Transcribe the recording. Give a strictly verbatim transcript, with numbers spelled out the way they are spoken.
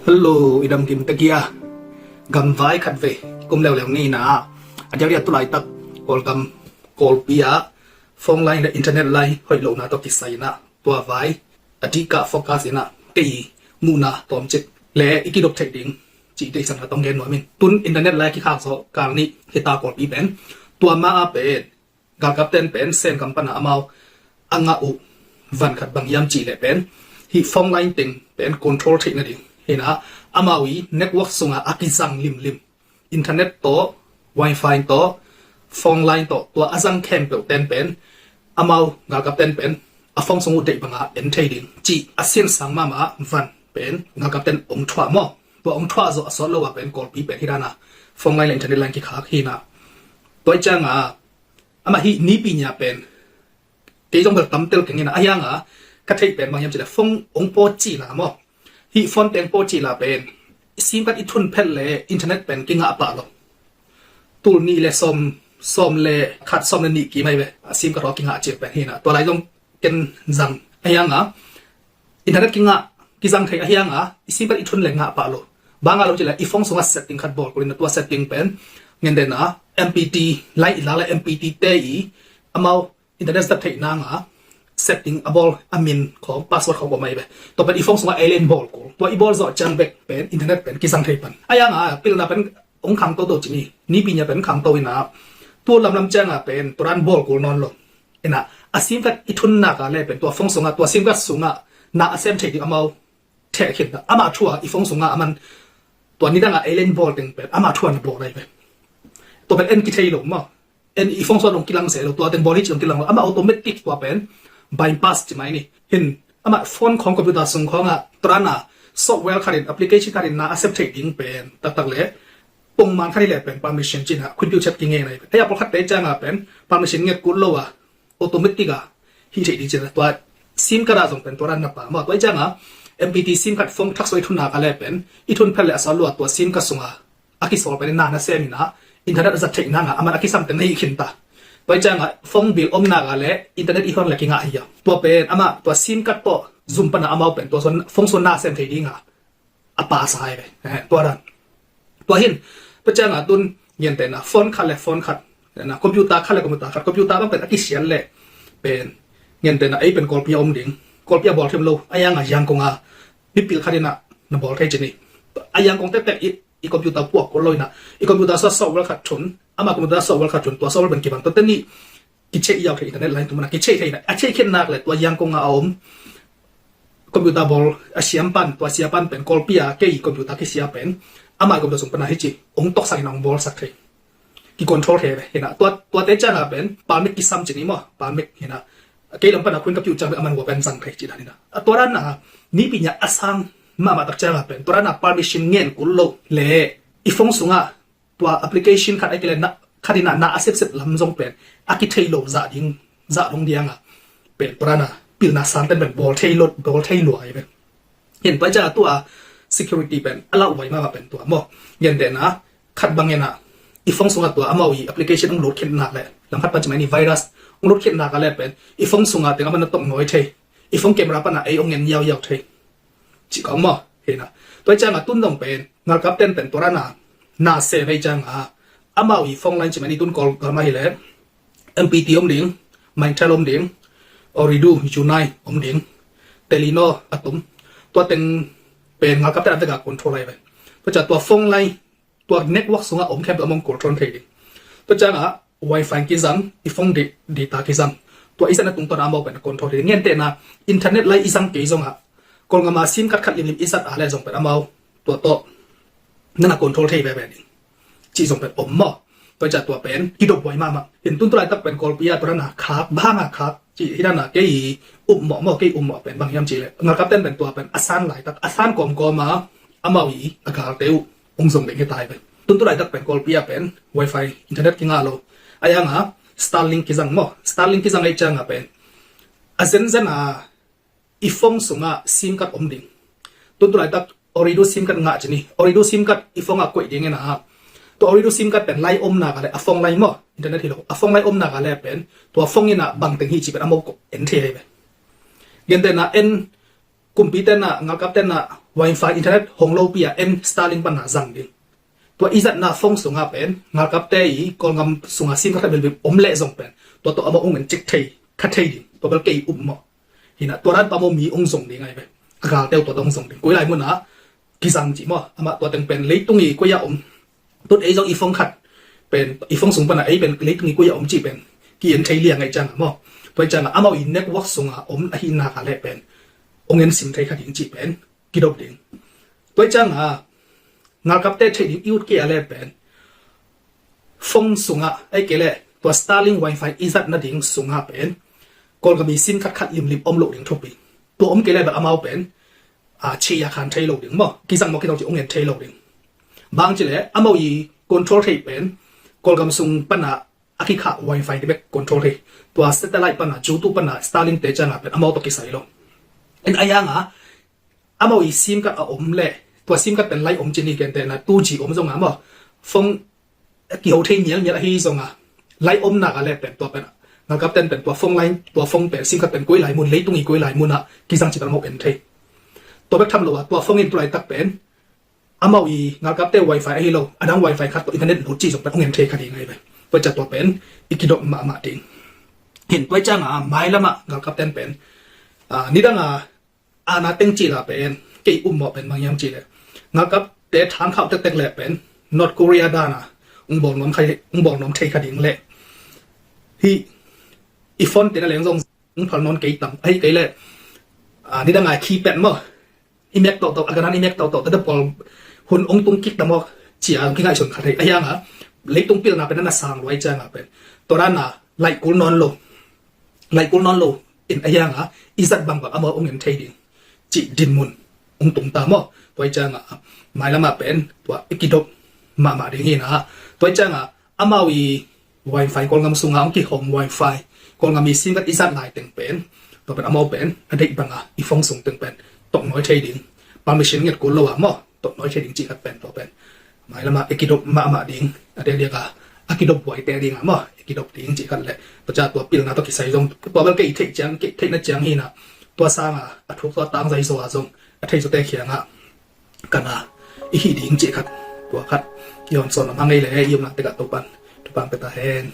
Hello, i dam kim ta kia. Gamvai khat ve kum leuleu ni na. A diakdiak tu laitak Kawlgam Kawlpi ah phone line le internet line hoih lohna tawh kisai na, tua vai a dikah focus ina kei i muhna tawmcik le i kidop theih ding cih deihsakna tawh gen nuam ing. Tun internet line kikhak zawh kal nih hi ta Kawlpi pen. Tua ma a pen galkapten pen Sengkam pana amau a ngah uh van khat bang hiam cih leh pen hih phone line teng pen control theih nading hi na, amau i network sungah a kizang limlim internet tawh, wifi tawh, phone line tawh, tua a zang khempeuh ten pen amau galkapten pen a phone sung uh deih banga en thei ding cih a sinsang mahmah van pen galkapten ong thuah maw. Tua ong thuah zawh a sawt lo a pen Kawlpi pen hi dan a phone line le internet line kikhak hi na. Tua i cianga amah hih Nipi nya pen kei zong bel tamtel keng ina, a hianga ka theih pen bang hiam cih leh phone ong pawt cih la maw. Hih phone teng pawt cih la pen SIM card i thun phet le internet pen kingah pah lo. Tul nih le sawm, sawm le khat, sawm le nih kim ahi ve a SIM card aw kingah cih pen hi na. Tua lai zong ken zang a hianga internet kingah, kizang thei a hianga i SIM card i thun le ngah pah lo. Bang a lo cih leh i phone sungah setting khat bawl kul ina, tua setting pen ngen den a MPT line i la le MPT te i amau internet zat theih nanga setting a bawl a min khawng password khawng bawl mai ve. Tua pen i phone sungah alien bawl kul. Tua i bawl zawh ciang bek pen internet pen kizang thei pan. A hianga pilna pen ong khang toto cih ni, Nipi nya pen khang to ina. Tu lamlam cianga pen tua dan bawl kul nawn lo. Ina a SIM card i thun nak a le pen tua phone sungah, tua SIM card sungah na a sem thei ding amau theh khin ta. Amah thua i phone sungah aman tua nidanga alien bawl teng pen amah thua na bawl ahi ve. Tua pen en kithei lo maw. En i phone sungah dong kilang se lo, tua teng bawl hi ci dong kilang lo. Amah automatic tua pen bypass ci mai ni. Hin amah phone khawng computer sung khawngah tua dana software khatin, application khatin na a sem thei ding pen taktak le pongman khat hi le pen permission cina khuitpiu chet kingen ahi ve. Hei a pawlkhat te cianga pen permission nget kul lo a automatic a hih theih ding cina. Tua SIM card ah zong pen tua dan na pha maw. Tua i cianga MPT SIM card phone thak sung i thun nak a le pen i thun phet le a sawt lo a tua SIM card sunga a kisawl pen na na sem ina internet a zat theih nanga aman a kisam teng na hih khin ta. Tua i cianga phone bill om nak a le internet i hon le kingah hi a. Tua pen amah tua SIM card tawh zum pana amau pen tua phone sung na sem thei dinga a pasa ahi ve. Eh, tua dan. Tua hin tua cianga tun ngen tena phone khat le phone khat, na computer khat le computer khat, computer bang pen a kisiat le pen ngen tena ei pen Kawlpi a om ding, Kawlpi a bawl thim lo a hianga Yangon a mipil khat ina na bawl thei cini. A Yangon tektek i, i computer puak kul lo ina i computer sungah software khat thun, ama computer software khat thun, tua software pen kibang tua teni kichei i yau thei internet line tung mana kichei thei na, a chei khin nak le tua Yangon a om computer bawl a siam pan, tua sia pan pen Kawlpi a kei computer kisia pen ama computer sung pana hici ong toksak ina ong bawlsak thei, ki control thei ve hina. Tua, tua te cianga pen permit kisam cini maw, permit hina. Kei lam pana khuin ka piu ciang pen aman hua pen zang thei ci dan hina. A tua dan na Nipi nya a sang mahmah tak cianga pen tua dan na permission ngen kul lo le i phone sunga tua application khat ai kile na khat ina na a sepsep lam zong pen a kithei lo zah ding, zah dong dianga pen tua dan na pilna santen pen bawl thei lo, bawl thei lo ahi pen. Hin pai cianga tua security pen a lauh vai mahmah pen tua maw. Ngen tena khat bang ina i phone sunga tua amau i application ong load khin nak le lam khat pan ci mai ni virus ong load khin nak a le pen i phone sunga teng aman na tawk nawi thei, i phone camera pana ei ong ngen yau yau thei. Ci kong maw hina. Tua i cianga tun dong pen ngalkap ten pen tua dan na na se vei cianga amau i phone line ci mai ni tun Kawlgam ahi le MPT om ding, Mytel om ding, Ooredoo, Unite om ding, Telenor a tum. Tua teng pen ngalkap ten a vek a control ahi ve. Tua cianga tua phone line tua network sunga om khempeuh among control thei ding. Tua cianga wifi kizang, i phone di, data kizang. Tua i zatna tungtawn amau pen control thei ding. Ngen tena internet line i zang kei zonga Kawlgam a SIM card khat limlim i zat a le zong pen amau tua tawh nana control thei veve ding. Ci zong pen om maw. Tua cianga tua pen kidop buai mahmah. Hin tun tu laitak pen Kawlpi a tua dan na khak banga khak ci hi dan na kei um mawh maw, kei um mawh pen bang hiam ci le ngalkap ten pen tua pen a san laitak a san kawmkawma amau i a galte uh ong zong ding hi ta hi pen. Tun tu laitak pen Kawlpi a pen wifi internet kingah lo. A hianga Starlink kizang maw, Starlink kizang ei cianga pen a zenzen a i phone sunga SIM card om ding. Tun tu laitak Ooredoo SIM card ngah cini, Ooredoo SIM card i phone a koih ding ina. Tua Ooredoo SIM card pen line om nak a le a phone line maw, internet hi lo, a phone line om nak a le pen tua phone ina bang teng hi ci pen amau ko en thei ahi ve. Ngen tena en kumpi tena ngalkap tena wifi internet hong lopi a en Starlink pana zang ding. Tua i zatna phone sungah pen ngalkapte i Kawlgam sungah sim khat khat bimlim om leh zong pen tua tawh amau ong en cik thei kha thei ding. Tua bel kei up maw. Hi na tua dan pah maw mi ong zong ding ai ve. A galte uh tua tawh ong zong ding. Koi lai munah kizang cih maw. Amah tua teng pen leitung i koi a om. Tun ei zong i phone khat pen i phone sung pana ei pen leitung i koi a om cih pen ki-en thei liang ai ciangah maw. Tua i ciangah amau i network sungah om ahi nak a leh pen ong en sim thei kha ding cih pen kidop ding. Tua i ciangah ngalkapte theih ding i ut kei a leh pen phone sungah ei kei leh tua Starlink wifi i zat nading sungah pen Kawlgam i sim khat khat limlim om loh ding thupi. Tua om kei leh bel amau pen a chia khan thei lo ding maw. Kizang maw kizang cih ong en thei lo ding. Bang ci leh amau i control thei pen Kawlgam sung pana a kikhah wifi te bek control thei. Tua satellite pana, YouTube pana, Starlink te ciangah pen amau tawh kisai lo. En a yangah amau i sim khat a om leh tua sim khat pen lai om cin hi kentehna two G om zongah maw. Phone kiho thei mialmial ahi zongah lai om nak a leh pen tua pen ngalkapten pen tua phone line tua phone pen sim khat pen koi lai mun leitung i koi lai munah kizang cih pen amau en thei. Tua bek tham lo a tua phone in tulaitak pen amau i ngalkapte wifi ahi lo adang wifi khat tawh internet lut cih zong pen ong en thei kha ding ai ve. Tua ciah tua pen i kidop mahmah ding. Hin tua ciangah mailamah ngalkapten pen nidangah ana teng cih la pen kei um mawh pen bang hiam cih leh ngalkapte thangkhauh tektek leh pen North Korea dana ung bawl nuam thei kha ding leh hi i phone tena leng zong ung phal nawn kei tam ahi kei leh nidangah keypad maw i mek tawhtawh a ganan i mek tawhtawh tata pawl hun ong tung kik tam aw cia ong kingaihsun kha thei a hiangah leitung pilna pen ana sang luai ciangah pen tua dana laih kul nawn lo laih kul nawn lo in a hiangah i zat bangbang amau ong en thei ding cih dinmun ong tung ta maw. Tua i ciangah mailamah pen tua i kidop mahmah ding hi na. Tua i ciangah amau i wifi Kawlgam sungah ong kihawm wifi Kawlgam i sim khat i zat lai teng pen tua pen amau pen a deih bangah i phone sung teng pen tawh nawi thei ding permission nget kul lo a maw tawh nawi thei ding cih khat pen tua pen mailamah i kidop mahmah ding a diakdiak a a kidop buaite ding a maw i kidop ding cih khat leh tua ca tua pilna tua kisai zong tua bel kei theih ciang kei theihna ciang hi na tua sangah a thuk tua tangzai zaw a zong a thei zawte khiangah kana i hih ding cih khat tua khat i hon sawn om hang ei le i omna tekah Topan thupang peta hen.